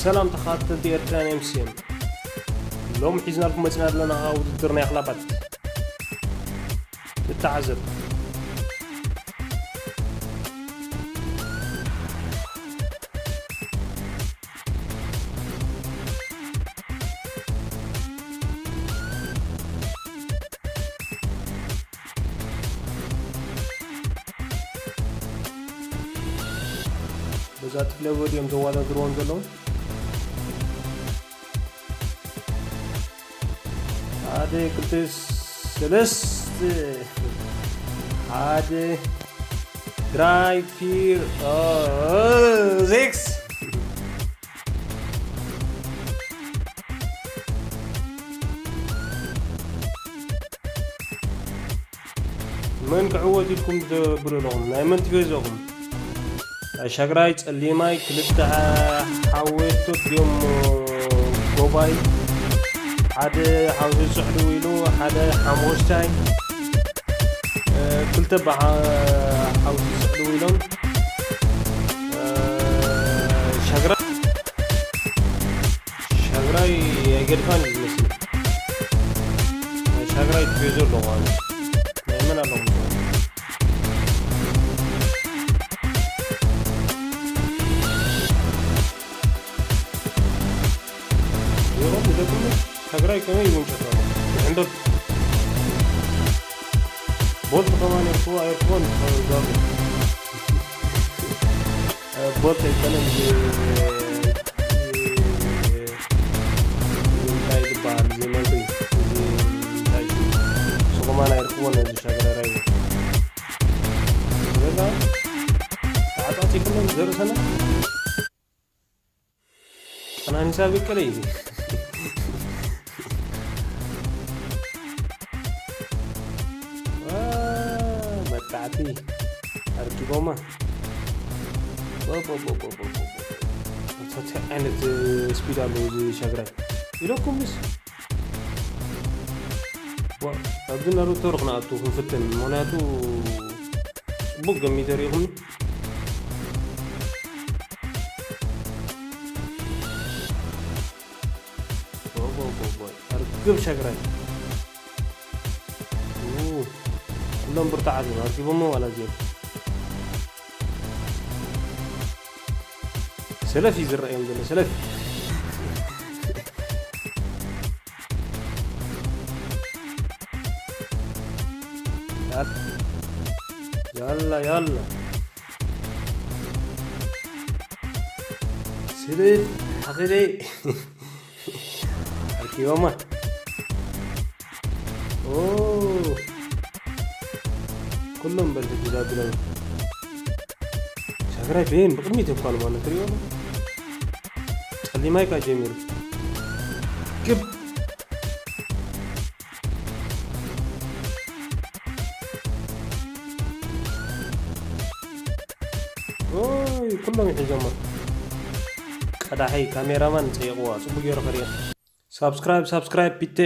ሰላም ተኸታተልቲ ኤርትራን ኤምሲኤም፣ ሎም ሒዝናልኩም መጺና ዘለና ውድድር ናይ ክላባት። ንተዓዘብ። በዛ ቲፕ ሌቨል እዮም ዘወዳድርዎም ዘለዉ። ሓደ፣ ክልተ፣ ሰለስተ፣ ሓደ፣ ድራይ፣ ፊር፣ ኦ፣ ዜክስ። መን ክዕወት ኢልኩም ትገብሩ ኣለኹም? ናይ መን ትገዝእኹም? ናይ ሻግራይ ጸሊማይ ክልተ ሓወቶ ድዮም ጎባይ፣ ሓደ ሓውሲ ጽሕዲ ኢሉ፣ ሓደ ሓሞስታይ፣ እ፣ ክልተ በዓ-፣ ሓውሲ ጽሕዲ ኢሎም፣ እ፣ ሻግራ-፣ ሻግራይ ኣይገድፋን እዩ ዝመስል። ናይ ሻግራይ ትቤዞ ኣለኹ ኣነ። ናይ መን ኣለኹም ትኾኑ? ይኹን፣ ይደግሙ። ሻግራይ ከመይ ይውንጨፍ ኣሎ? ይሕንበብ። ቦልት ከማን ይርክቦ፣ ኣይርክቦን፣ ዛፉ። ቦልት ኣይኮነን፣ እዚ፣ እዚ እንታይ ዝበሃል፣ እዚ መብሪ፣ እዚ እንታይ ሽሙ? ስኹማን ኣይርክቦን፣ እዚ ሻግራይ። ገዛ ተዓጻጺፍሎም ዘርእሰና። ቀናኒሳ በቀለ እዩ። ዋ፣ መጣዕቲ ኣርኪቦማ። ቦ፣ ቦ፣ ቦ። እንታይ ዓይነት ስፒድ ኣለዎ እዚ ሻግራይ? ኢለኩምስ። ዋ፣ ኣብዚ ናሩቶ ርኽና ኣቱ ክንፍትን፣ ምኽንያቱ ጽቡቅ ገሚተ ርኢኹም። ቦ፣ ቦ፣ ቦ፣ ቦ። ኣርክብ ሻግራይ። ኡ፣ ኩሎም ብርቱዓት እዮም። ኣርኪቦሞ ዋላ እዚኦም። ሰለፍ እዩ ዝረኣዮም ዘሎ፣ ሰለፍ። ያላ፣ ያላ። ስልፍ ሓኺለይ። ኣርኪቦማ። ኦ። ኩሎም በል ሕጂ ዛቢሎም። ሻግራይ ቤን ብቕድሚት እኳ ኣሎ ማለት ትሪኦ። ጸሊማይ ካ ጀሚሩ። ግብ። ኦይ፣ ኩሎም ይሕዞሞ። ቀዳሐይ ካሜራማን ጸይቕዋ፣ ጽቡቅ ገይሩ ከርእዮ። ሳብስክራይብ፣ ሳብስክራይብ፣ ቢቴ።